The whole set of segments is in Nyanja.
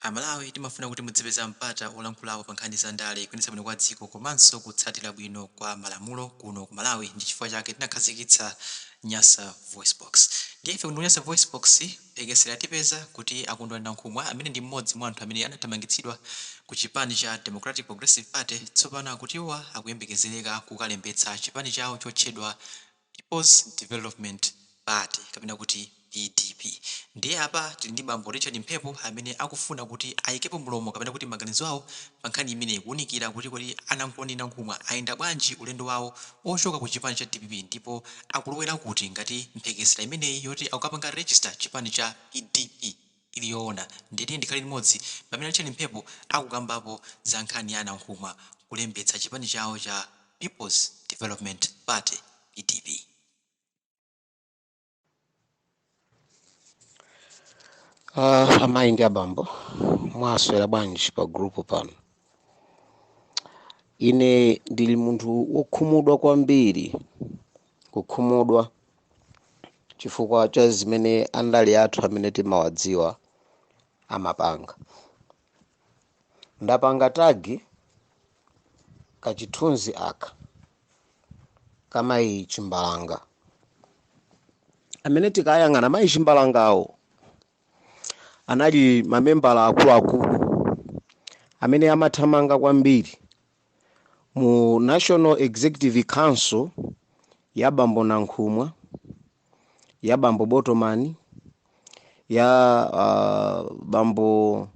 Amalawi timafuna kuti mudzipeza mpata olankhulapo pa nkhani za ndale, kuyendetsa bwino kwa dziko komanso kutsatira bwino kwa malamulo kuno ku Malawi ndi chifukwa chake tinakhazikitsa Nyasa VoiceBox. Ndiye ife kuno ku Nyasa VoiceBox mphekesera yatipeza kuti a Kondwani Nankhumwa amene ndi mmodzi mwa anthu amene anathamangitsidwa ku chipani cha Democratic Progressive Party tsopano akuti iwowa akuyembekezereka kukalembetsa chipani chawo chotchedwa People's Development Party kapena kuti PDP. Ndiye apa tili ndi bambo Richard Mphepo amene akufuna kuti ayikepo mlomo kapena kuti maganizo awo pa nkhani imeneyi kuunikira kuti kodi a Kondwani Nankhumwa ayenda bwanji ulendo wawo ochoka ku chipani cha dpp ndipo akulowera kuti ngati mphekesera imeneyi yoti akukapanga register chipani cha PDP ili yoona. Ndiye tiyeni tikhale limodzi pamene Richard Mphepo akukambapo za nkhani ya a Nankhumwa kulembetsa chipani chawo cha People's Development Party, PDP. Amayi ndi abambo, mwaswera bwanji pa group pano? Ine ndili munthu wokhumudwa kwambiri, kukhumudwa chifukwa cha zimene andale athu amene timawadziwa amapanga. Ndapanga tag kachithunzi aka ka mayi Chimbalanga, amene tikayang'ana mayi Chimbalangawo anali mamembala akuluakulu amene amathamanga kwambiri mu National Executive Council ya bambo Nankhumwa, ya bambo Botomani, ya bambo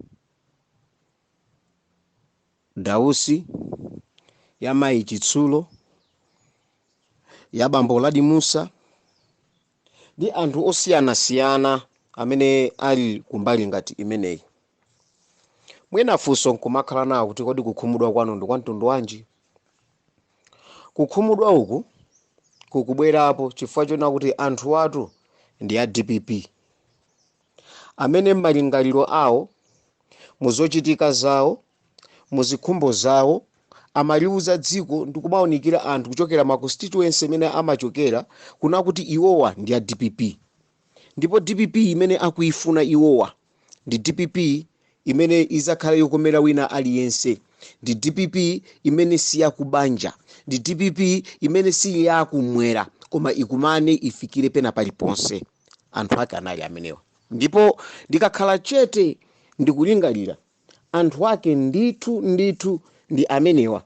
Dausi, ya mayi Chitsulo, ya bambo Uladi Musa ndi anthu osiyanasiyana amene ali kumbali ngati imeneyi. Mwina funso nkumakhala nawo kuti kodi kukhumudwa kwanu ndi kwa mtundu wanji? Kukhumudwa uku kukubwerapo chifukwa chona kuti anthu atu ndi a dpp amene m'malingaliro awo, muzochitika zawo, muzikhumbo zawo amaliuza dziko ndi kumawunikira anthu kuchokera ma constituency imene amachokera kuna kuti iwowa ndi a dpp, ndipo dpp imene akuifuna iwowa ndi dpp imene izakhale yokomera wina aliyense, ndi dpp imene siyakubanja, ndi dpp imene si yakumwera koma ikumane ifikire pena paliponse. Anthu ake anali amenewa, ndipo ndikakhala chete ndikulingalira anthu ake ndithu ndithu ndi amenewa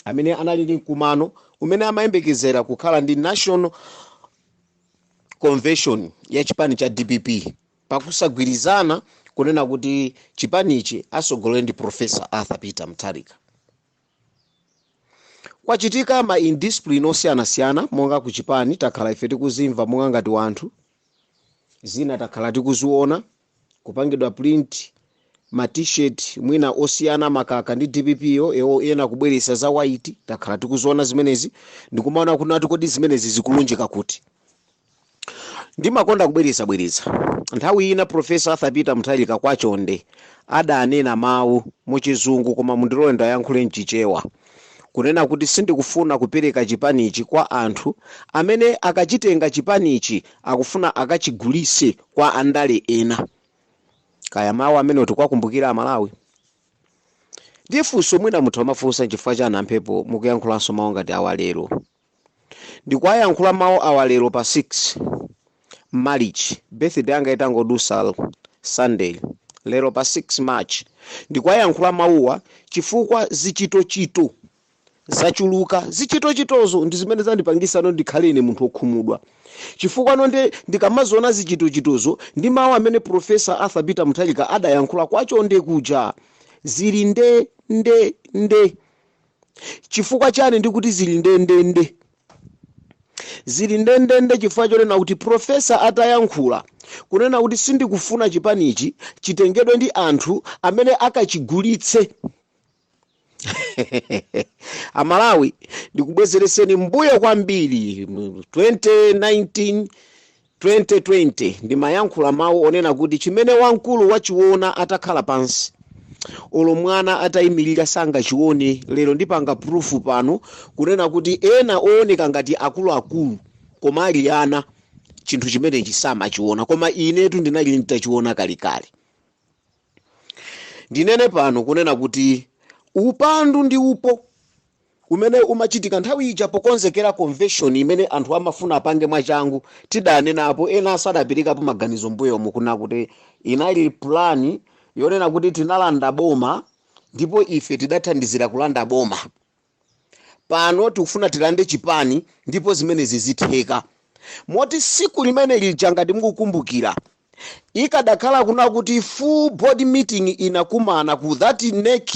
amene anali ndi mkumano umene amayembekezera kukhala ndi national convention ya chipani cha dpp, pakusagwirizana kunena kuti chipanichi asogolere ndi Professor Arthur Peter Mutharika. Kwachitika ma indiscipline osiyanasiyana monga ku chipani, takhala ife tikuzimva monga ngati wanthu, zina takhala tikuziona kupangidwa print ma t-shirt mwina osiyana makaka ndi dpp yo, ewo ena kubweresa za white. Takhala tikuziona zimenezi ndikumaona kunati kodi zimenezi zikulunjika kuti? Ndimakonda kubwereza bwereza, nthawi ina Professor Arthur Peter Mutharika kwachonde adanena mawu muchizungu, koma mundilole ndayankhule mchichewa, kunena kuti sindikufuna kupereka chipanichi kwa anthu amene akachitenga chipanichi akufuna akachigulise kwa andale ena. Kaya mawu amene tikwakumbukira Amalawi. Ndiye funso mwina munthu amafunsa, chifukwa chani amphepo mukuyankhulanso mawu ngati awa lero? Ndikuwayankhula mawu awa lero pa 6 March, birthday yanga itangodusa Sunday, lero pa 6 March ndikuwayankhula mawuwa chifukwa zichitochito zachuluka. Zichitochitozo ndi zimene zandipangisa no ndikhale ine munthu wokhumudwa, chifukwa no nde ndikamaziona zichitochitozo ndi mawu amene Professor Arthur Peter Mutharika adayankhula kwachonde kuja zili nde nde nde. Chifukwa chani ndikuti zili ndendende? Zili ndendende chifukwa chonena kuti professor atayankhula kunena kuti sindikufuna chipanichi chitengedwe ndi anthu amene akachigulitse. Amalawi, ndikubwezereseni mbuyo kwambiri, 2019 2020 ndimayankhula mawu onena kuti chimene wamkulu wachiona atakhala pansi, olo mwana atayimirira sangachione. Lero ndipanga proof pano kunena kuti ena ooneka ngati akuluakulu koma ali ana, chinthu chimenechi samachiona, koma inetu ndinali nditachiona kalekale. Ndinene pano kunena kuti upandu ndi upo umene umachitika nthawi ija pokonzekera convention imene anthu amafuna apange mwachangu, tidanenapo, enanso adaperekapo maganizo mbuyomu kuna kuti inali plan yonena kuti tinalanda boma ndipo ife tidathandizira kulanda boma, pano tikufuna tilande chipani ndipo zimenezi zitheka. Moti siku limene lija, ngati mukukumbukira, ikadakhala kuna kuti full board meeting inakumana ku that NEC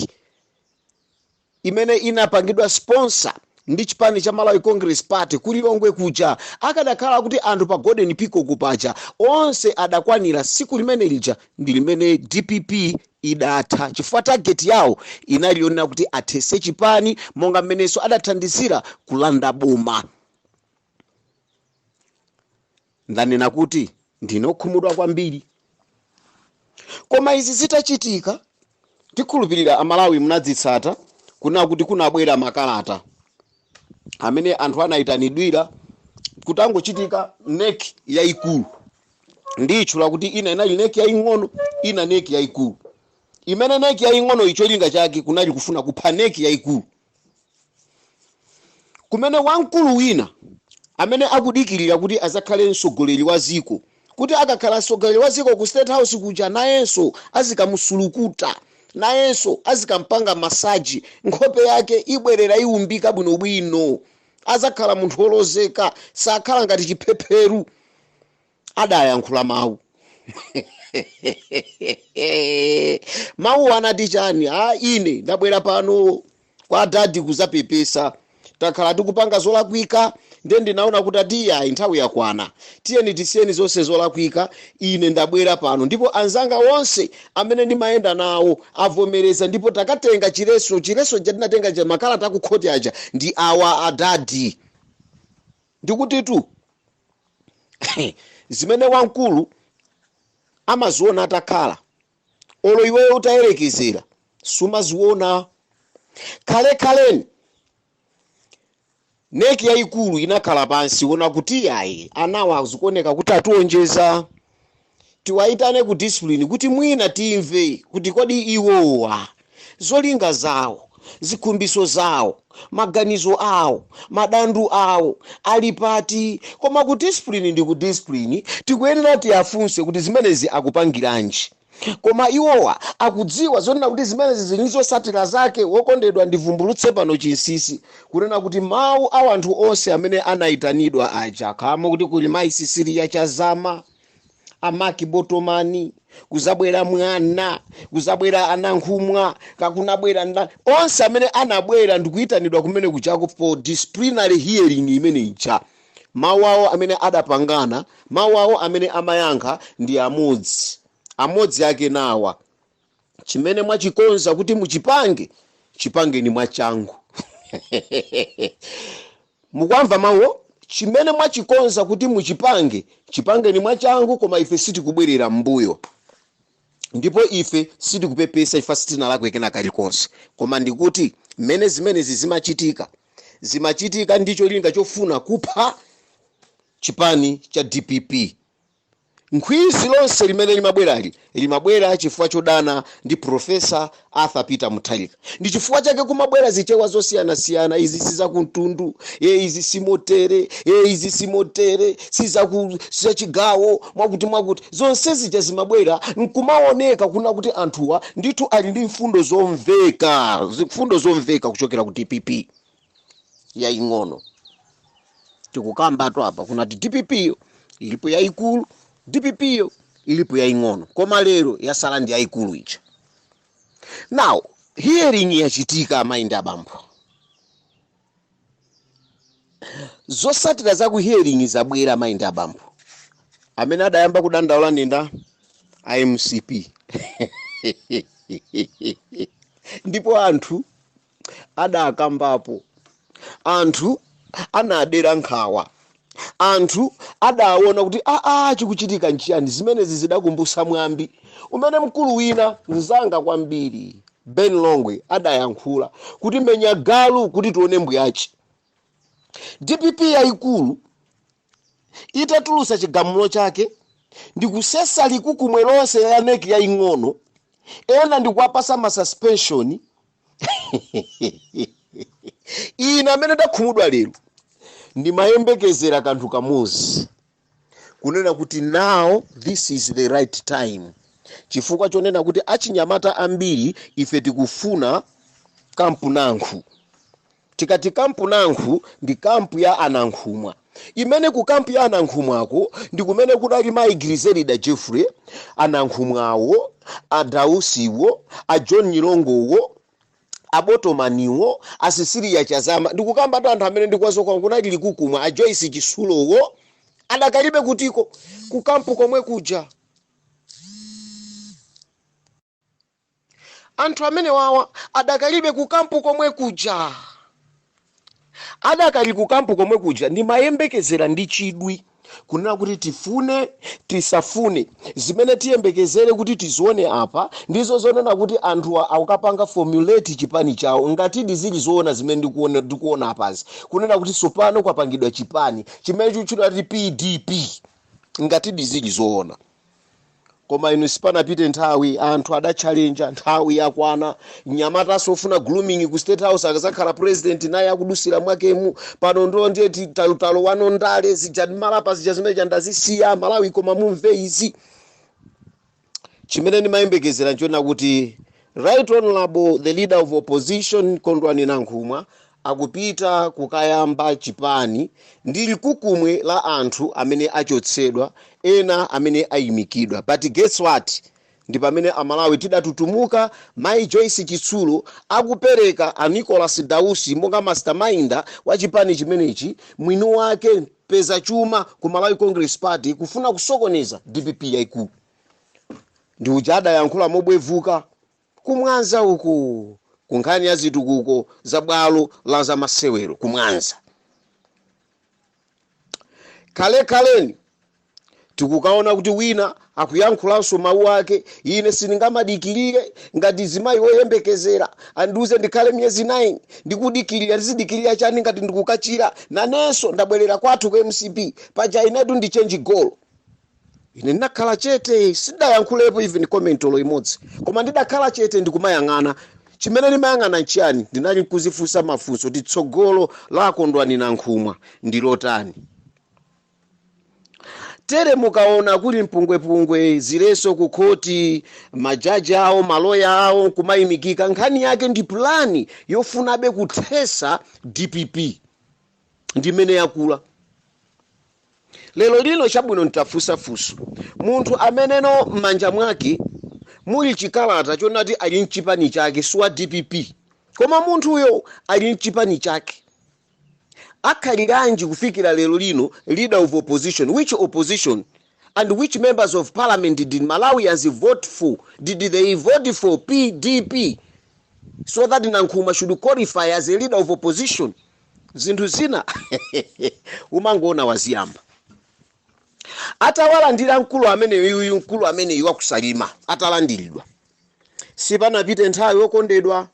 imene inapangidwa sponsor ndi chipani cha Malawi Congress Party ku Lilongwe kuja, akadakhala kuti anthu pa Golden Peacock paja onse adakwanira, siku limene lija ndi limene DPP idatha, chifukwa target yawo inali yonena kuti athese chipani monga mmenenso adathandizira kulanda boma. Ndanena kuti ndinokhumudwa kwambiri. Koma izi zitachitika, tikhulupirira Amalawi munadzitsata kuna kuti kunabwera makalata amene anthu anayitanidwira kutangochitika NEC yayikulu. Nditchula kuti ina inali NEC yaying'ono, ina NEC yayikulu. Imene NEC yaying'ono, icholinga chake kunali kufuna kupha NEC yayikulu, kumene wamkulu wina amene akudikirira kuti azakhale mtsogoleri wa ziko, kuti akakhala mtsogoleri wa ziko ku State House kuja nayenso azikamusulukuta, nayenso azikampanga massage, nkhope yake ibwerera iwumbika bwinobwino, azakhala munthu wolozeka, sakhala ngati chiphepheru, adayankhula mawu. Mawu anati chani? A ine ndabwera pano kwa dadi kuzapepesa, takhala tikupanga zolakwika, ndiye ndinaona kuti ati ayi, nthawi yakwana, tiyeni tisiyeni zonse zolakwika. Ine ndabwera pano ndipo anzanga onse amene ndimayenda nawo avomereza, ndipo takatenga chileso. Chileso chatinatenga cha makalata akukhoti aja ndi awa adadi. Ndikutitu zimene wamkulu amaziona atakhala, olo iweyo utayerekezera sumaziona. Kalekhaleni NEC yayikulu inakhala pansi kuona kuti ayi, anawa zikuoneka kuti atiwonjeza, tiwayitane ku discipline kuti mwina timve kuti kodi iwowa zolinga zawo, zikhumbiso zawo, maganizo awo, madandu awo ali pati. Koma ku discipline ndi ku discipline, tikuyenera tiyafunse kuti zimenezi akupangiranji. Koma iwowa akudziwa zonena kuti zimenezi zili ndi zotsatira zake? Wokondedwa, ndivumbulutse pano chinsinsi kunena kuti mawu a anthu onse amene anayitanidwa aja, khamo kuti kuli mayi Cecilia Chazama, amaki Botomani, kuzabwera mwana, kuzabwera anankhumwa, kakunabwera ndani, onse amene anabwera ndikuyitanidwa kumene kuchako for disciplinary hearing imene ija, mawu awo amene adapangana, mawu awo amene amayankha ndi amodzi amodzi ake nawa: chimene mwachikonza kuti muchipange, chipangeni mwachangu. Mukwamva mawuwo? Chimene mwachikonza kuti muchipange, chipangeni mwachangu, koma ife sitikubwerera m'mbuyo ndipo ife sitikupepesa, ife sitinalakwe kena kalikonse. Koma ndikuti mmene zimenezi zimachitika, zimachitika ndi cholinga chofuna kupha chipani cha DPP. Nkhwizi lonse limene limabwerali limabwera chifukwa chodana ndi Professor Arthur Peter Mutharika. Ndi chifukwa chake kumabwera zichewa zosiyanasiyana: izi sizakumtundu ye, izi simotere ye, izi simotere, sizachigawo mwakuti mwakuti. Zonse zija zimabwera nkumaoneka kuna kuti anthuwa ndithu ali ndi mfundo zomveka, mfundo zomveka kuchokera ku DPP yaying'ono. Tikukambatu apa kunati DPP yo ilipo yayikulu, DPP yo ilipo yaying'ono, koma lero yasala ndi yayikulu ija. Now hearing yachitika, amayi ndi abambo. Zosatira za ku hearing zabwera, amayi ndi abambo. Amene adayamba kudandaula ndi nda iMCP, ndipo anthu adakambapo, anthu anadera nkhawa, anthu adaona kuti aa, chikuchitika nchiyani? Zimenezi zidakumbutsa mwambi umene mkulu wina mzanga kwambiri Ben Longwe adayankhula kuti menya galu kuti tione mbwiyachi. DPP yayikulu itatulutsa chigamulo chake ndikusesa likukumwe lonse la NEC yaying'ono. Ena ndikuwapasa ma suspension. Ine amene ndakhumudwa lero ndimayembekezera kanthu kamodzi, kunena kuti now this is the right time, chifukwa chonena kuti achinyamata ambiri ife tikufuna camp Nankhu. Tikati camp Nankhu, ndi camp ya anankhumwa, imene ku camp ya anankhumwako ndi kumene kudali mayi Griselda Jeffrey, anankhumwawo, adausiwo, a John Nyilongowo, abotomaniwo, a Cecilia Chazama. Ndikukamba anthu amene ndikuwazoka. Kunali likukumwa a Joyce Chisulowo, adakalibe kutiko ku camp komwe kuja. Anthu amene wawa adakalibe ku camp komwe kuja, adakali ku camp komwe kuja. Ndimayembekezera ndi chidwi kunena kuti tifune tisafune, zimene tiyembekezere kuti tizione apa ndizo zonena kuti anthu akapanga formulate chipani chawo. Ngatidi zili zoona zimene ndikuona apazi, kunena kuti tsopano kwapangidwa chipani chimene chikutchedwa kuti PDP, ngatidi zili zoona. Koma inu, sipanapite nthawi anthu adatchalenja. Nthawi yakwana, mnyamataso ofuna grooming ku State House akazakhala president naye akudusira mwakemu pano. Ndo ndiye talutalo wano ndale zija malapa zija zimene ndazisiya Malawi. Koma mumve izi, chimene ndimayembekezera nchona kuti Right Honorable the Leader of Opposition Kondwani Nankhumwa akupita kukayamba chipani ndi likukumwe la anthu amene achotsedwa, ena amene ayimikidwa. But guess what? Ndi pamene Amalawi tidatutumuka, mayi Joyce Chitsulo akupereka a Nicholas Dausi monga masterminder wa chipani chimenechi, mwini wake peza chuma ku Malawi Congress Party, kufuna kusokoneza DPP yayikulu. Ndi uja adayankhula mobwevuka kumwanza uku ku nkhani ya zitukuko za bwalo la zamasewero kumwanza. Kalekhaleni tikukaona kuti wina akuyankhulanso mawu ake: "Ine sindingamadikirire ngati zimayi woyembekezera, andiuze ndikhale miyezi 9 ndikudikirira. Ndizidikirira chani ngati ndikukachira? Nanenso ndabwerera kwathu ku MCP. Paja inetu ndi change goal." Ine ndinakhala chete, sindayankhulepo even comment olo imodzi, koma ndidakhala chete ndikumayang'ana. Chimene ndimayang'ana nchiyani? Ndinali nkuzifunsa mafunso kuti tsogolo la Kondwani Nankhumwa ndi lotani? Tere mukaona kuli mpungwepungwe, zileso ku khoti, majaji awo, maloya awo nkumayimikika, nkhani yake ndi plan yofunabe kuthesa DPP ndimene yakula lero lino. Chabwino, ntafunsafunso: munthu ameneno m'manja mwake muli chikalata chonati ali mchipani chake, siwa DPP, koma munthuyo ali mchipani chake, akhaliranji kufikira lero lino Leader of Opposition? Which opposition and which members of parliament did Malawians vote for? Did they vote for PDP so that Nankhumwa should qualify as a Leader of Opposition? Zinthu zina umangoona waziyamba. Atawalandira mkulu ameneyu, uyu mkulu ameneyu wakusalima atalandiridwa, sipanapite nthawi, wokondedwa,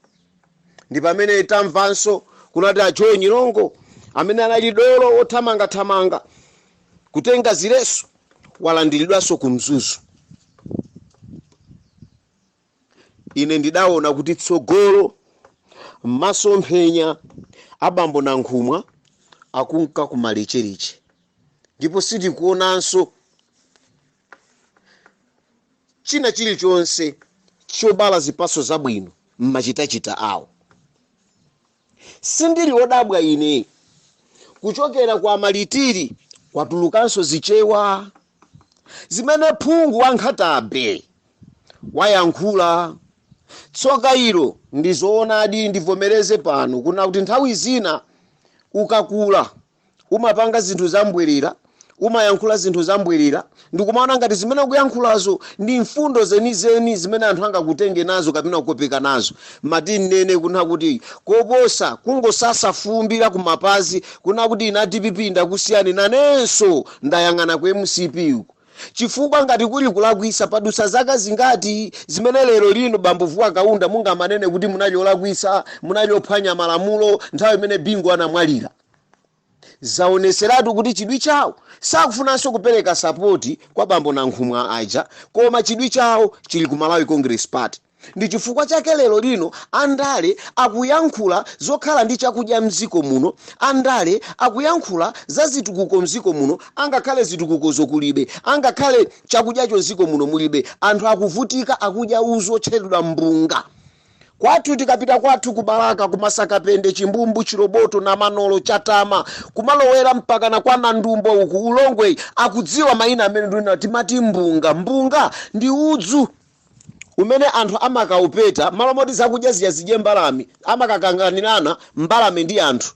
ndi pamene tamvanso kunati a Joe Nyilongo amene anali dolo wothamangathamanga kutenga zileso walandiridwanso ku Mzuzu. Ine ndidaona kuti tsogolo masomphenya abambo Nankhumwa akunka kumalechereche, ndipo sitikuonanso china chilichonse chobala zipatso zabwino m'machitachita awo. Sindili wodabwa ine kuchokera kwa malitiri kwatulukanso zichewa zimene phungu wa Nkhata Bay wayankhula. Tsoka ilo, ndi zoonadi, ndivomereze pano kuna kuti nthawi zina ukakula umapanga zinthu zambwerera, umayankhula zinthu zambwerera, ndikumaona ngati zimene ukuyankhulazo ndi mfundo zenizeni zimene anthu angakutenge nazo kapena kukopeka nazo. Mati nnene kuna kuti koposa kungosasa fumbi la kumapazi, kuna kuti ina DPP ndakusiyani, nanenso ndayang'ana ku MCP uku, chifukwa ngati kuli kulakwisa, padusa zaka zingati zimene lero lino bambo Vuwa Kaunda mungamanene kuti munali olakwisa, munali ophwanya malamulo nthawi imene Bingu anamwalira? Zaoneseratu kuti chidwi chawo sakufunanso kupereka support kwa bambo Nankhumwa aja, koma chidwi chawo chili ku Malawi Congress Party. Ndi chifukwa chake lero lino andale akuyankhula zokhala ndi chakudya mdziko muno, andale akuyankhula za zitukuko mdziko muno, angakhale zitukukozo kulibe, angakhale chakudyacho mdziko muno mulibe. Anthu akuvutika, akudya udzu otchedwa mbunga. Kwathu tikapita kwathu ku Balaka, ku Masakapende, Chimbumbu, Chiroboto, Namanolo, Chatama, kumalowera mpakana kwa Nandumbo uku, Ulongwe, akudziwa mayina amene ndinena, timati mbunga. Mbunga ndi udzu umene anthu amakaupeta malo moti zakudya zija zidye mbalame, amakakanganirana mbalame ndi anthu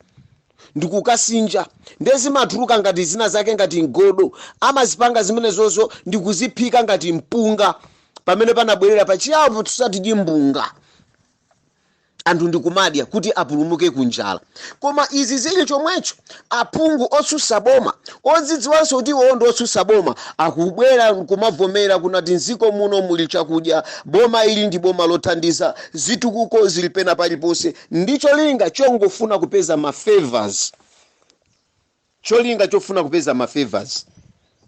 ndikukasinja, ndiye zimatuluka ngati zina zake ngati mgodo, amazipanga zimenezozo ndikuziphika ngati mpunga. Pamene panabwerera pachiyawo tusatidye mbunga, anthu ndikumadya kuti apulumuke ku njala. Koma izi zili chomwecho, aphungu otsutsa boma, odzidziwanso kuti iwowo ndi otsutsa boma, akubwera kumavomera kunati mdziko muno muli chakudya, boma ili ndi boma lothandiza, zitukuko zili pena paliponse, ndi cholinga chongofuna kupeza ma favors, cholinga chofuna kupeza ma favors.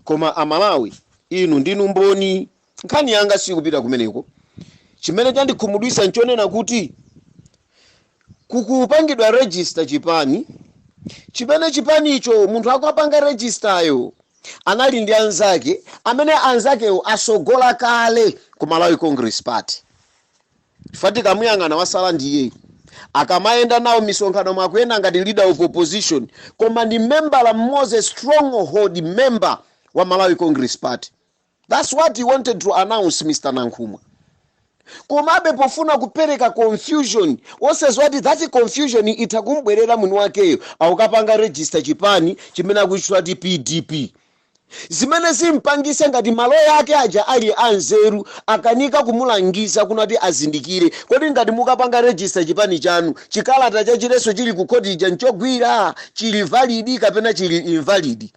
Koma Amalawi, inu ndinu mboni, nkhani yanga sikupita kumeneko. Chimene chandikhumudwitsa nchonena kuti kukupangidwa register chipani chimene chipanicho munthu akapanga registeryo anali ndi anzake amene anzakewo asogola kale ku Malawi Congress Party. Chifukwa tikamuyang'ana, wasala ndiye akamayenda nawo misonkhano, mwakuyenda ngati leader of opposition, koma ndi membala mmodzi, stronghold member wa Malawi Congress Party. That's what he wanted to announce, Mr Nankhumwa. Komabe pofuna kupereka confusion, osadziwa kuti that confusion itha kumbwerera mwini wakeyo, akukapanga register chipani chimene akuchitchula ti PDP, zimene zimpangise ngati maloya ake aja ali anzeru akanika kumulangiza kunati azindikire: kodi ngati mukapanga register chipani chanu, chikalata chachileso chili ku khoti ija nchogwira, chili valid kapena chili invalid?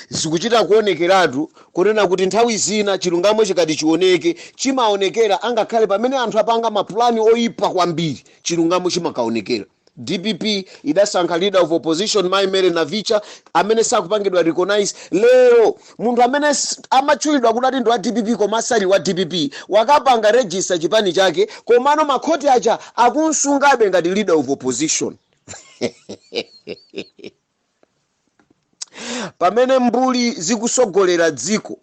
Zikuchita kuonekeratu kunena kuti nthawi zina chilungamo chikati chioneke, chimaonekera angakhale pamene anthu apanga mapulani oyipa kwambiri, chilungamo chimakaonekera. DPP idasankha leader of opposition Mai Mary Navicha, amene sakupangidwa recognize lero. Munthu amene amatchulidwa kuti ndi wa DPP koma asali wa DPP, wakapanga register chipani chake, komano makhoti aja akunsungabe ngati leader of opposition. Pamene mbuli zikusogolera dziko,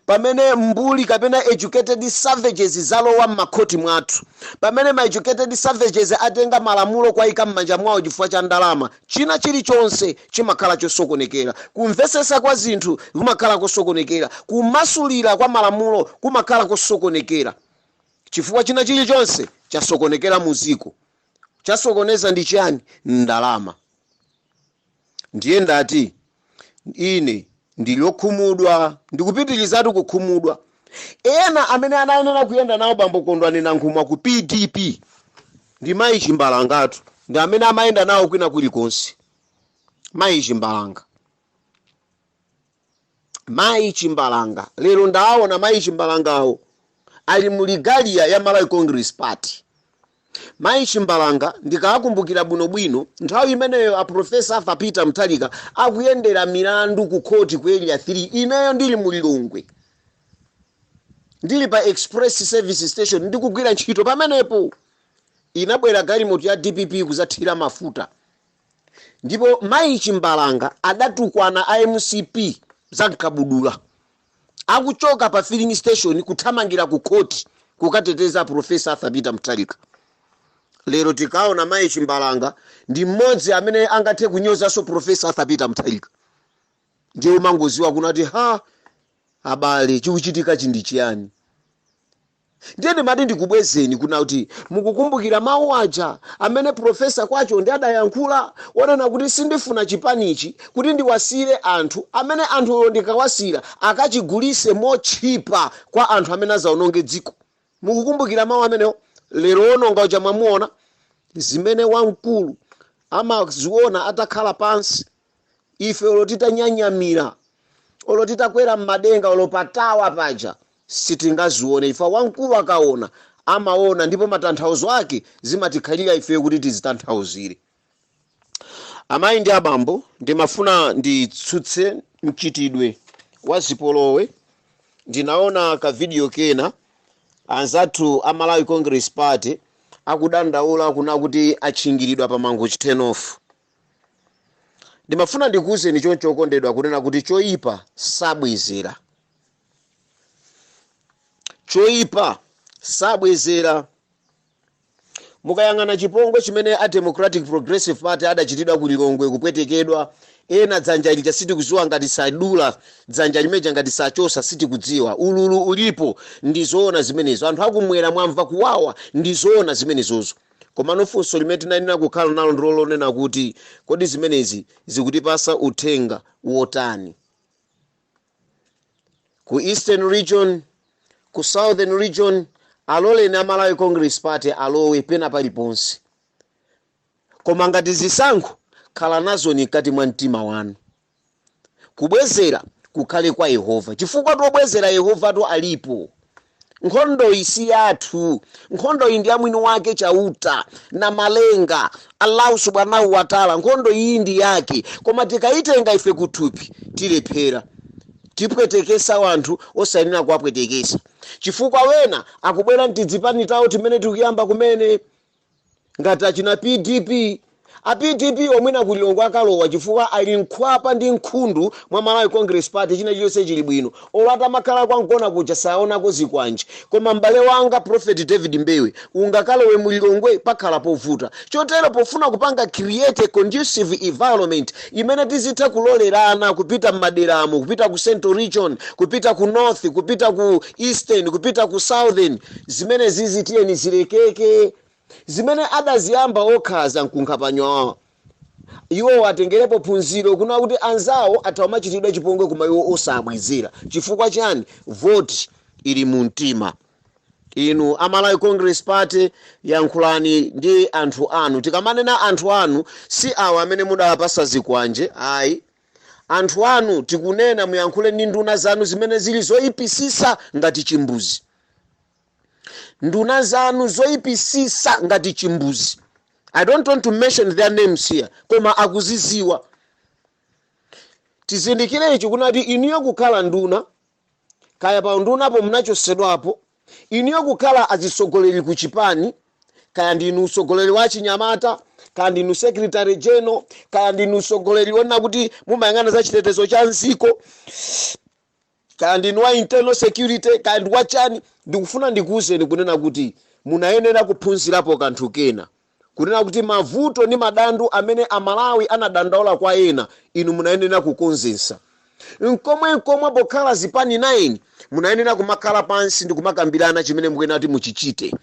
pamene mbuli kapena educated savages zalowa m'makhoti mwathu, pamene ma educated savages atenga malamulo kwayika m'manja mwawo chifukwa cha ndalama, china chilichonse chimakhala chosokonekera. Kumvesesa kwa zinthu kumakhala kosokonekera, kumasulira kwa malamulo kumakhala kosokonekera, chifukwa china chilichonse chasokonekera muziko. Chasokoneza ndi chiyani? Ndalama. Ndiye ndati ine ndili okhumudwa, ndikupitirizatu kukhumudwa. Ena amene anayenera kuyenda nawo bambo Kondwani Nankhumwa ku PDP ndi Mayi Chimbalangatu, ndi amene amayenda nawo kwina kulikonse. Mayi Chimbalanga, Mayi Chimbalanga, lero ndawaona Mayi Chimbalangawo ali mu regalia ya Malawi Congress Party. Mayi Chimbalanga, ndikakumbukira bwinobwino, nthawi imeneyo a Professor Arthur Peter Mutharika akuyendera milandu ku khoti ku Area 3, ineyo ndili mu Lilongwe, ndili pa Express Service Station ndikugwira ntchito pamenepo. Inabwera galimoto ya DPP kuzathira mafuta, ndipo Mayi Chimbalanga adatukwana a MCP za mkabudula akuchoka pa filling station kuthamangira ku khoti kukateteza Professor Arthur Peter Mutharika. Lero tikaona Mayi Chimbalanga ndi mmodzi amene angathe kunyozanso Professor Arthur Peter Mutharika, ndiye umangoziwa kunati ha, abale, chikuchitika ndi chiyani? Ndiye ndimati ndikubwezeni kuna kuti mukukumbukira mawu aja amene Professor Kwacho ndi adayankhula, onena kuti sindifuna chipanichi kuti ndiwasire anthu amene anthuwo ndikawasira akachigulise motchipa kwa anthu amene azaononge dziko. Mukukumbukira mawu amenewo? Lero ononga uja mwamuona. Zimene wamkulu amaziona atakhala pansi, ife olo titanyanyamira, olo titakwera mmadenga, olo patawa paja, sitingazione. Ifa wamkulu akaona, amaona, ndipo matanthauzo ake zimatikhalira ifeyo kuti tizitanthauzire. Amayi ndi abambo, ndimafuna nditsutse mchitidwe wa zipolowe. Ndinaona ka video kena. Anzathu a Malawi Congress Party akudandaula kuna kuti atchingiridwa pa Mangochi turn off. Ndimafuna ndikuwuzeni choncho, okondedwa, kunena kuti choyipa sabwezera, choyipa sabwezera. Mukayang'ana chipongwe chimene a Democratic Progressive Party adachitidwa ku Lilongwe, kupwetekedwa, ena dzanja lija sitikudziwa ngati sadula dzanja limeja, ngati sachosa sitikudziwa. Ululu ulipo, ndi zoona zimenezo. Anthu akumwera mwamva kuwawa, ndi zoona zimenezozo. Komano funso limene tinayenera kukhala nalo ndilo lonena kuti, kodi zimenezi zikutipasa uthenga wotani ku Eastern Region, ku Southern Region? Aloleni a Malawi Congress Party alowe pena paliponse, koma ngati zisankho, khala nazoni mkati mwa mtima wanu. Kubwezera kukhale kwa Yehova, chifukwa tobwezera Yehovatu alipo. Nkhondo iyi si yathu, nkhondo iyi ndi ya mwini wake Chauta na Malenga, Allahu Subhanahu Wataala. Nkhondo iyi ndi yake, koma tikayitenga ife kuthupi tilephera, tipwetekesa wanthu osayenera kuwapwetekesa, chifukwa wena akubwera mtizipani tawo timene tikuyamba kumene, ngati achina PDP. A PDP omwena kulilongwe akalowa, chifukwa ali nkhwapa ndi nkhundu mwa Malawi Congress Party, china chilichonse chili bwino. Olo atamakhala kwamgona kuja saonako zikwanje. Koma m'bale wanga Prophet David Mbewe, ungakalowe mulilongwe, pakhala povuta. Chotero pofuna kupanga create a conducive environment imene tizitha kulolerana kupita m'maderamo, kupita ku Central Region, kupita ku North, kupita ku Eastern, kupita ku Southern, zimene zizi tiyeni zilekeke. Zimene adaziyamba okhaza mkunkhapanywawa, iwo atengerepo phunziro kuna kuti anzawo atha kumachitidwa chipongwe koma iwo osabwezera. Chifukwa chani? Voti ili mu mtima. Inu Amalawi Congress Party, yankhulani ndi anthu anu. Tikamanena anthu anu, si awa amene mudawapasa zikwanje, ayi. Anthu anu tikunena, muyankhule ndi nduna zanu zimene zili zoyipisisa ngati chimbuzi, nduna zanu zoyipisisa ngati chimbuzi. I don't want to mention their names here, koma akuziziwa. Tizindikire ichi kunati inuyo kukhala nduna, kaya pa ndunapo munachosedwapo, inuyo kukhala azitsogoleri ku chipani, kaya ndinu mtsogoleri wa chinyamata, kaya ndinu secretary general, kaya ndinu mtsogoleri wona kuti mumayang'ana za chitetezo cha mziko, kaya ndinu wa internal security, kaya ndi wachani, ndikufuna ndikuwuzeni kunena kuti munayenera kuphunzirapo kanthu kena, kunena kuti mavuto ndi madandu amene Amalawi anadandaula kwa ena, inu munayenera kukonzesa. Nkomwe nkomwe pokhala zipani 9, munayenera kumakhala pansi ndi kumakambirana chimene mukuyenera kuti muchichite.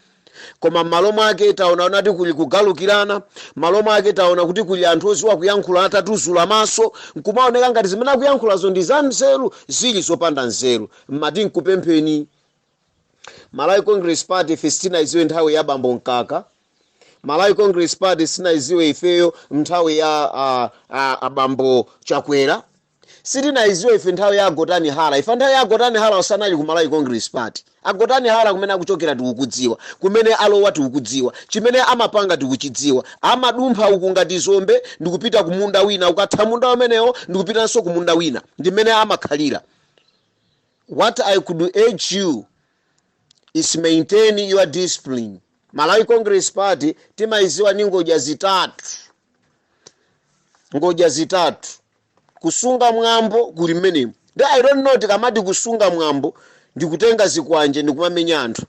Koma m'malo mwake taona kuti kuli kugalukirana. M'malo mwake taona kuti kuli anthu oziwa kuyankhula atatuzula maso, nkumaoneka ngati zimene akuyankhulazo ndi za nzeru, zili zopanda nzeru. Mmati nkupempheni, Malawi Congress Party ife sitinayiziwe nthawi ya Bambo Mkaka. Malawi Congress Party sitinayiziwe ifeyo nthawi ya abambo Chakwera. Sitinayiziwe ife nthawi ya Agotani Hara. Ife nthawi ya Agotani Hara osanali ku Malawi Congress Party. Agotani Hara kumene akuchokera tikukudziwa, kumene alowa tikukudziwa, chimene amapanga tikuchidziwa. Amadumpha uku ngati zombe ndikupita ku munda wina, ukatha munda umenewo ndikupitanso ku munda wina, ndimene amakhalira. What I could urge you is maintain your discipline. Malawi Congress Party timayiziwa ni ngodya zitatu, ngodya zitatu. Kusunga mwambo kuli mmenemu. Ndi I don't know, tikamati kusunga mwambo ndikutenga zikwanje ndikumamenya anthu,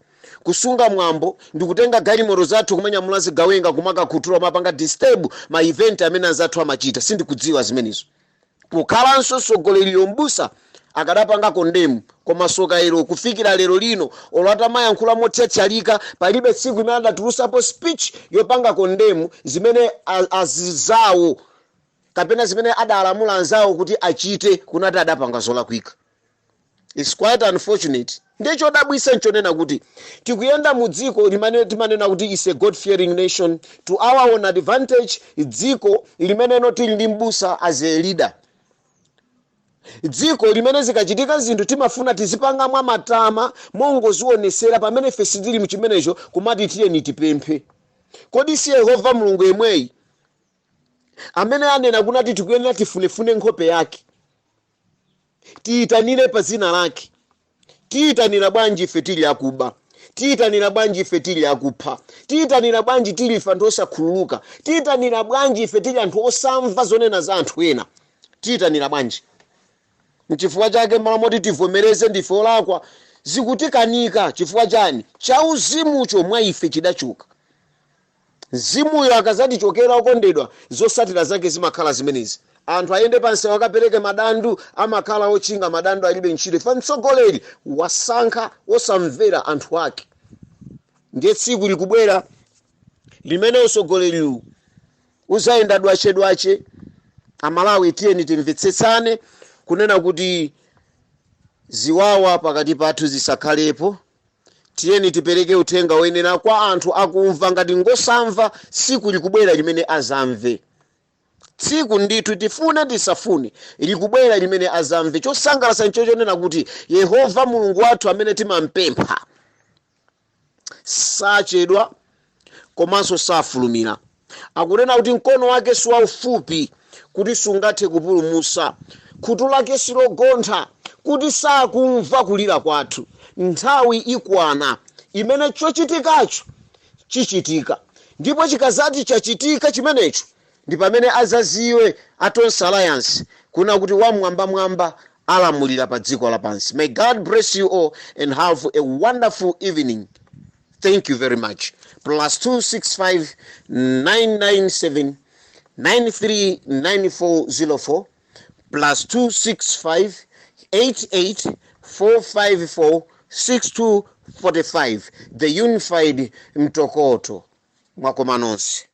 kusunga mwambo ndikutenga galimoto zathu kumanyamula zigawenga kumakakhuthula, mapanga disturb ma event amene anzathu amachita, sindikudziwa zimenezo. Pokhalanso mtsogoleri mbusa akadapanga condemn, koma soka ilo, kufikira lero lino, olo atamayankhula mothyathyalika, palibe tsiku imene adatulusapo speech yopanga condemn zimene azizawo kapena zimene adalamula anzawo kuti achite, kunati adapanga zolakwika. It's quite unfortunate. Ndiye chodabwisa nchonena kuti tikuyenda mu dziko limene timanena kuti is a God fearing nation. To our own advantage, dziko limeneno tili ndi mbusa as a leader, dziko limene zikachitika zinthu timafuna tizipanga mwa matama mongozionesera, pamene ife sitili mchimenecho, kumati tiyeni tipemphe. Kodi si Yehova Mulungu yemweyi amene anena kunati tikuyenera tifunefune nkhope yake, tiyitanire pa dzina lake? Tiyitanira bwanji ife tili akuba? Tiyitanira bwanji ife tili akupha? Tiyitanira bwanji tili ife anthu osakhululuka? Tiyitanira bwanji ife tili anthu osamva zonena za anthu ena? Tiyitanira bwanji? Nchifukwa chake m'malo moti tivomereze ndife olakwa, zikutikanika. Chifukwa chani? Chauzimucho mwa ife chidachoka. Mzimuyo akazatichokera, okondedwa, zosatira zake zimakhala zimenezi. Anthu ayende pansewu akapereke madandu, amakhala otchinga madandu alibe ntchito chifukwa mtsogoleri wasankha osamvera anthu ake. Ndiye tsiku likubwera limene usogoleriwu uzayenda dwachedwache. Amalawi, tiyeni timvetsetsane kunena kuti ziwawa pakati pathu zisakhalepo. Tiyeni tipereke uthenga woyenera kwa anthu akumva. Ngati ngosamva, tsiku likubwera limene azamve. Tsiku ndithu, tifune tisafune, likubwera limene azamve. Chosangalatsa nchochonena kuti Yehova Mulungu wathu amene timampempha sachedwa komanso safulumira. Akunena kuti mkono wake siwaufupi kuti sungathe kupulumutsa, khutu lake silogontha kuti sakumva kulira kwathu. Nthawi ikwana imene chochitikacho chichitika, ndipo chikazati chachitika chimenecho, ndi pamene azaziwe a Tonse Alliance kuna kuti wamwambamwamba alamulira pa dziko lapansi. May God bless you all and have a wonderful evening. Thank you very much. +265 997 939404, +265 88 454 6245. The Unified Mtokoto. Mwakoma nonse.